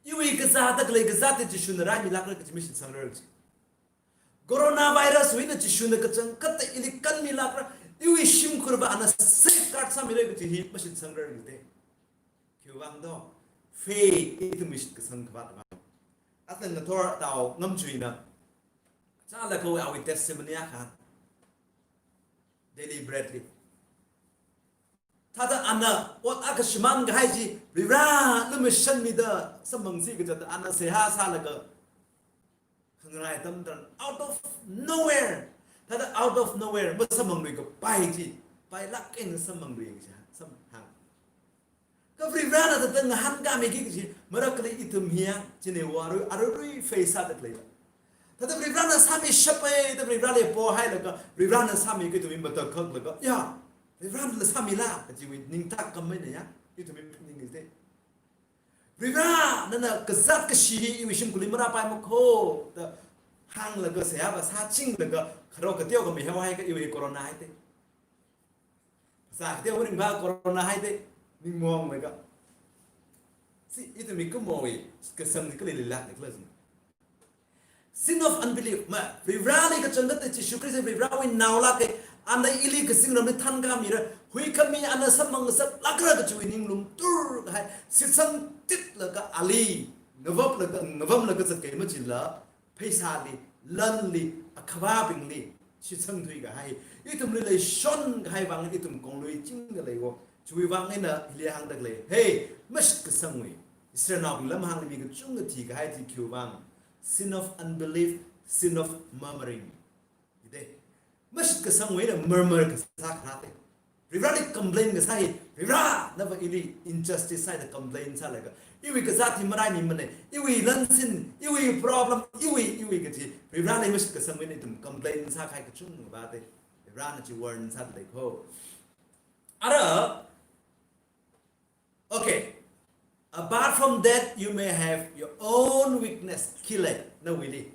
iwui kazāda khalei kazāt Jishuna raimilākra kaji mashitsangrarchi. Coronavirus wui eina Jishuna kachangkhatta ili kanmilākra, iwui shimkhurva ana safeguard sāmira kaji hi mashitsangrar de. Khiwuivang do, Faith, ithumwui shitkasang khavāt vang. Athang ngathor tao ngamchuina. Chālakhawui awui testimony akha. Daily bread li. Thāda ana ot akha shimānkahai chi, Varivara lumashanmida samphangsi kachida ana seihā sālaga khangarai atam tharan, out of nowhere. Thāda out of nowhere, masamphangluikapai chi, pailāk eina samphanglui chi, samphang. Kha Varivarana thāda ngahānkāmiki kaji, marakhali ithum hiya, chine wa arui, arui face sāda khalei. Thāda Varivarana sāmishapai, thāda Varivarali pohailaga, Varivarana sāmi kaji ithumwui matakhak laga, ya, Varivarana sāmila, kajiwui ningtak kameina ya, ithumwui ningli te. Varivara, nana kazāt kashi hi iwui shimkhurli marāpaimako, da hānglaga seihā va sāchinglaga, kharok kateo kami haohai kha iwui corona hai te. Sā kateo ringva corona hai te, ningmonglaga. Si, ithumwui kumowui, kasang ni kali lila ni kala zung. Sin of unbelief, ma, Varivarali kachangkhat te Jishu Khrista Varivarawui naolāke, ana ili kazingramli thankāmira, huikhami ana samphangsālākra kajiwui ninglum turkahai, shitsang titlaga ali, ngavaplaga, ngavamlaga zatkahai machila, pheisāli, lanli, akhavābingli, shitsang thuikahai, ithumli leishonkahai vang ithum kongluichingda leiwo, chiwui vang eina hili hāngda khalei, hey, mashitkasangwui, Israelnaobingla mahāngli mi kachungkha thikahai chi khiwui vang, sin of unbelief, sin of murmuring. Ide, mashitkasangwui eina murmur kasā kharā te. Varivarali complain kasā hi, Varivara, nava ili injustice sāi da complain sālaga, iwui kazāt hi maraimimana, iwui lansin, iwui problem, iwui, iwui kaji, Varivarali mashitkasangwui eina ithum complain sākahai kachungkha va te. Varivarana chi warn sāda leiko. Ara, okay. Apart from that, you may have your own weakness. Khi lei, nawuili.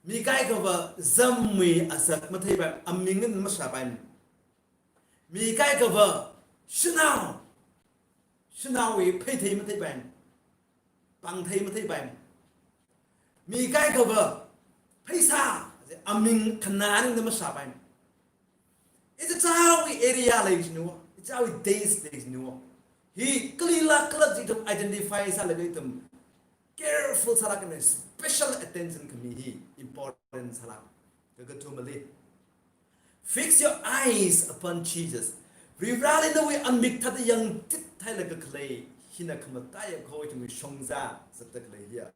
Mi kaikhava zamwui azak matheipai, aming eina mashāpai. Mi kaikhava shanao, shanaowui pheithei matheipai. Pāngthei matheipai. Mi kaikhava pheisā, aming khanā eina mashāpai. Ichichāwui area lei jino, ichichāwui taste lei jino. Hi kalilākhala chi ithum identify sālaga ithum careful sālāk eina special attention khami hi important sālāk. Kakathumali, fix your eyes upon Jesus. Varivarali nawui amik thāda yangtit thailaga khalei, hina khamataiya khawui ithumwui shongza zatda khalei hiya.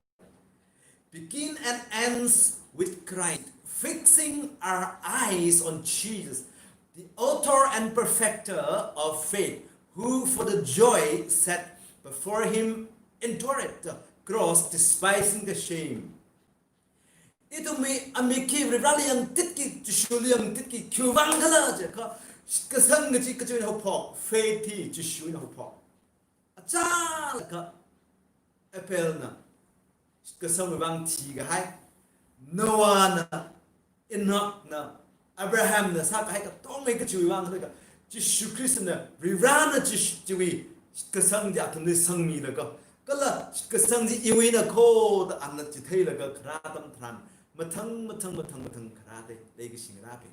Begin and ends with Christ, fixing our eyes on Jesus, the author and perfecter of faith, who for the joy set before him endured the cross, despising the shame. Ithumwui amik hi Varivarali yangtitki, Jishuli yangtitki, khiwui vang khala jiakha, shitkasang kaji, kaji haophok, faith hi Jishuna haophok. Achālakha Abelna shitkasangwui vang thikahai, Noahna, Enochna, Abrahamna sākahai katonga kachiwui vang khala, Jishu Khristana, Varivarana Jish-, chiwui shitkasang chi athumli sangmilaga, kala shitkasang chi iwuina kho da ana chitheilaga kharā atam tharan, mathang, mathang, mathang, mathang kharā te, leikashi ngarābing.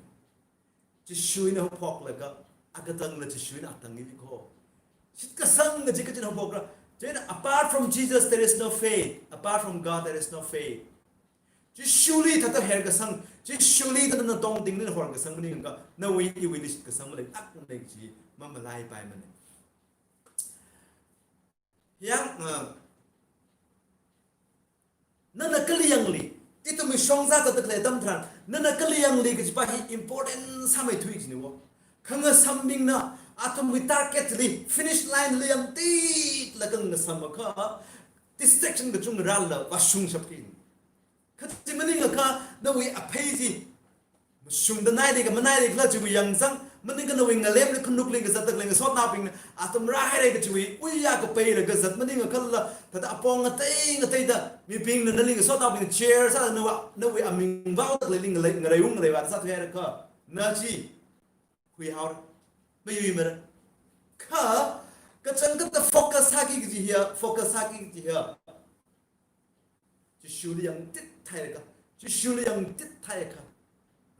Jishuna haophoklaga, akatangla Jishuna atangli kho. Shitkasang kaji kachina haophokra. Chieina, apart from Jesus, there is no faith. Apart from God, there is no faith. Jishuli thāda horkasang, Jishuli thāda nana tongtingli horkasang maningakha, nawui iwuili shitkasang malei, tak malei chi, mamalaipaimana. Yang, uh, nana kali yangli, ithumwui shongza zatda khalei atam tharan, nana kali yangli kajipa hi important sāmeithui jiniwo. Khangasambingna athumwui target li, finish line li yangtitlaga ngasamakha, distraction kachungkha rālala vāshungshapki. Kha chi maningakha nawui aphei chi mashungda naili ka manaili khala chiwui yangzang, maningakha nawui ngalemli khanukli kazatda khalei ngasotnaobingna athum rāhaira kachiwui uiya kapeilaga zat maningakhala, thāda apong ngatei ngateida mibingna nali ngasotnaobingna cheer sāda nawui, nawui aming vaoda khaleili ngalei, ngareiung ngaleiva sāthuihaira kha, na chi huihaora, mayuimara. Kha kachangkhatta focus sāki kaji hiya, focus sāki kaji hiya, Jishuli yangtit thaiakha, Jishuli yangtit thaiakha,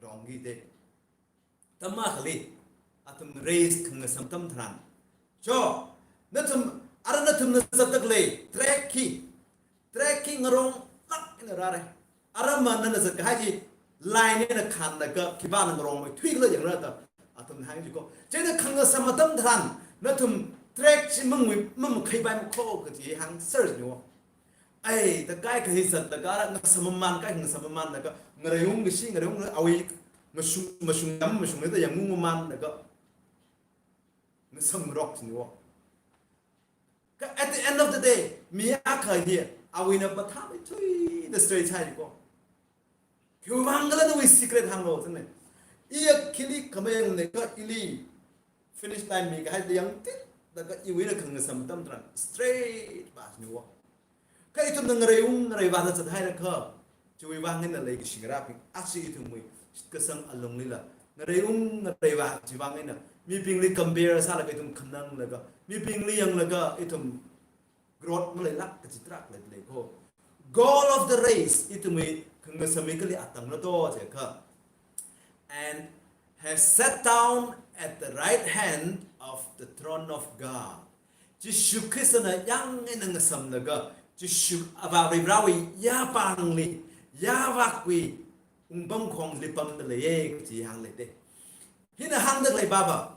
rongki te. Atam akhali, athum race khangasam atam tharan, cho, nathum Ara nathumna zatda khalei track hi, track hi ngaronglāk eina rāra. Ara ma nana zatkahai chi line eina khanlaga khipāna ngarongmeithui khala yangra da athumna hānga jiko. Chieina khangasam atam tharan nathum track chi mangui mamakhaipai makho kaji hāngser jiniwo. Ai, da kaikha hi zatlaga ara ngasam mamān, kaikha ngasam mamānlaga ngareiung kashi, ngareiung awui mashung, mashung yam, mashung da yangung mamānlaga ngasamngarok jiniwo. Kha at the end of the day, mi akha hi awuina mathāmeithuida stray sāi jiko. Khiwuivang khala nawui secret hānglo jine. Iya khili khamayang ne kha ili finish line mikahai da yangtitlaga iwuina khangasam atam tharan straight vā jiniwo. Kha ithumna ngareiung ngareivāda zathairakha, chiwuivang eina leikashi ngarābing, aja ithumwui shitkasang alunglila ngareiung ngareivā chiwuivang eina mibingli compare sālaga ithum khananglaga, mibingli yanglaga ithum growth maleilāk kaji tarākha leilei kho. Goal of the race, ithumwui khangasam hi kali atamla to jiakha, "And has sat down at the right hand of the throne of God." Jishu Khristana yāng eina ngasamlaga, Jishu Avā Varivarāwui yāpāngli, yāvakwui wungpamkhongli pamda leiya kaji hāngleite. Hina hāngda khalei baba,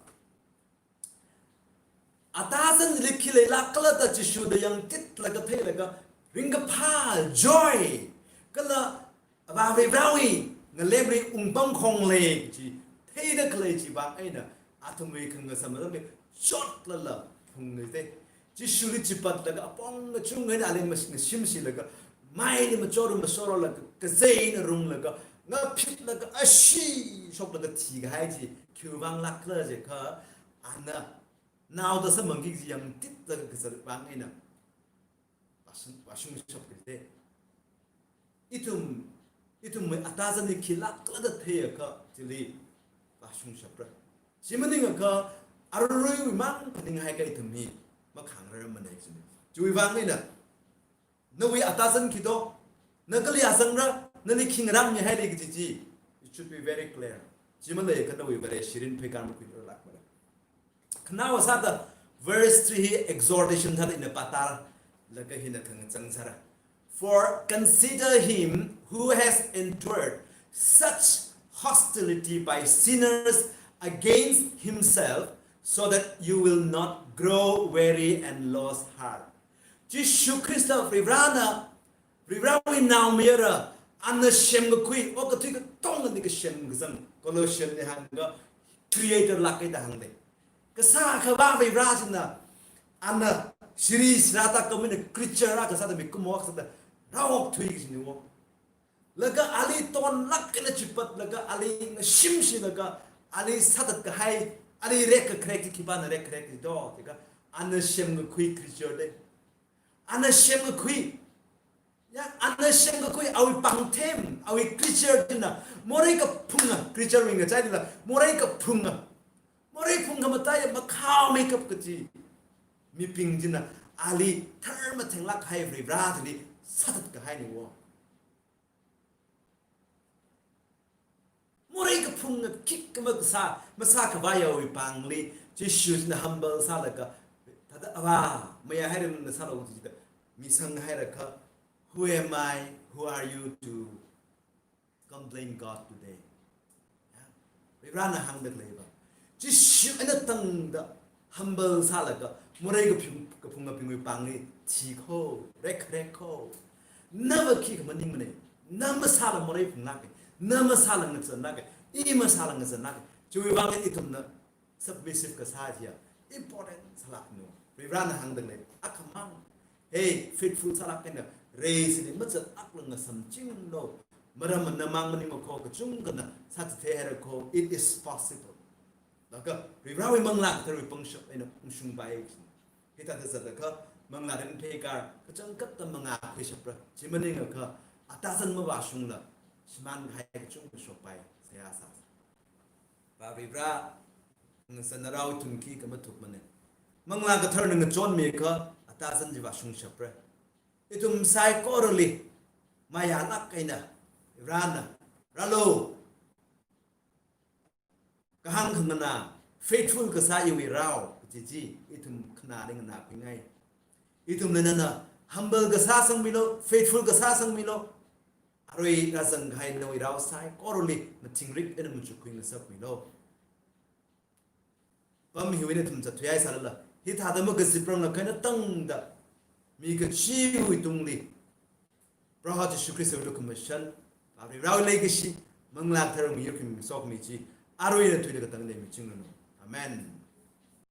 atazanli khi leilāk khala da Jishuna yangtitlaga theilaga, ringkaphā, joy, kala Avā Varivarāwui ngalemli wungpamkhong lei kaji theida khalei chiwuivang eina athumwui khangasam atamli chotlala phungleite. Jishuli chipatlaga apong kachungkha eina ali mas-, ngashimshilaga, maili machor mashorlaga, kazei eina runglaga, ngaphitlaga, ashee shoklaga thikahai chi khiwuivang lāk khala jiakha, ana naoda samphangki kaji yangtitlaga kazat vang eina vāshung, vāshungshap kajite. Ithum, ithumwui atazanli khilāk khala da theiakha chili vāshungshapra. Chi maningakha aruiruiwui mang phaninghaiakha ithum hi makhangararmana jine. Chiwuivang eina, nawui atazan khi to, na kali azangra, nali khi ngarānmihaili kaji chi, it should be very clear. Chi maleiakha nawui Vareshi mirin pheikar makhuirarlākmara. Khanaowa sāda verse three hi exhortation thāda ina pātarlaga hina khangachang sāra. "For consider him who has endured such hostility by sinners against himself, so that you will not grow weary and lose heart." Jishu Khrista Varivarāna, Varivarāwui naomayara, ana semkakhui, okathui katongana kasem kazang, Colossians li hāngakha creator lāka da hāngde. Kasā Akhavā Varivarā china, ana siri sirā tākam eina creature akha sāda, mikumo akha sāda rāokthui kajiniwo. Laga ali tonlāk eina chipatlaga, ali ngashimshilaga, ali sāthatkahai, ali rekkharek chi khipāna rekkharek chi to, jiakha ana semkakhui creature de. Ana semkakhui, ya, ana semkakhui awui pāngthem, awui creature china, morei kaphunga, creature wui ngachailila, morei kaphunga, morei phung khamataiya makhaomeikap kaji mibing china ali tharmathenglāk kahai Varivarā chili sāthatkahainiwo. Morei kaphunga khikha makasā, masākhavaiya awui pāngli, Jishu china humble sālaga, thāda Avā, mayāhaira, nana sālu jida, misang hairakha, "Who am I? Who are you to complain God today?" Ya. Varivarāna hāngda khaleiva. Jishu eina tangda humble sālaga, morei kaphung, kaphungabingwui pāngli thikho, rekkharek kho. Nava khikha maningmane, na masāla morei phunglāke, na masāla ngazanlāke, i masāla ngazanlāke. Chiwuivang ithumna submissive kasā chiya important sālākno. Varivarāna hāngda khalei akhamang. Hey, faithful sālāk eina race li mazatlākla ngasamchinglu. Maramva namang maningmakho, kachungkhana sāchithei haira kho, it is possible. Laga Varivarāwui Manglā Katharawui pangshap eina ungshungpai. Hithāda zatlakha Manglā Mirin pheikar kachangkhatta mangā khuishapra. Chi maningakha atazan mavāshungla shimānkahai kachungkha shokpai, seihā sāsa. Avā Varivarā, ngasānarao ithum khikha mathukmane. Manglā Katharana ngachonmiakha atazan chi vāshungshapra. Ithum saikorali mayālāk eina, Varivarāna, rālu, kahāng khanganā, faithful kasā iwui rao kaji chi ithum khanāli nganākhuingai. Ithumli nana humble kasā sangmilu, faithful kasā sangmilu. Arui rāzang kahai nawui rao saikorali mathingrik eina machukkhui ngasakmilu. Pam hiwui eina ithum zatthuihai sālala, hithāda makaziprang lākkahaina tangda, mi kachiwui tungli Proho Jishu Khristawui lukhamashan, Varewui leikashi, Manglā Katharawui miyur khami sokmi chi, arui eina tuida katang eina michingranu. Amen.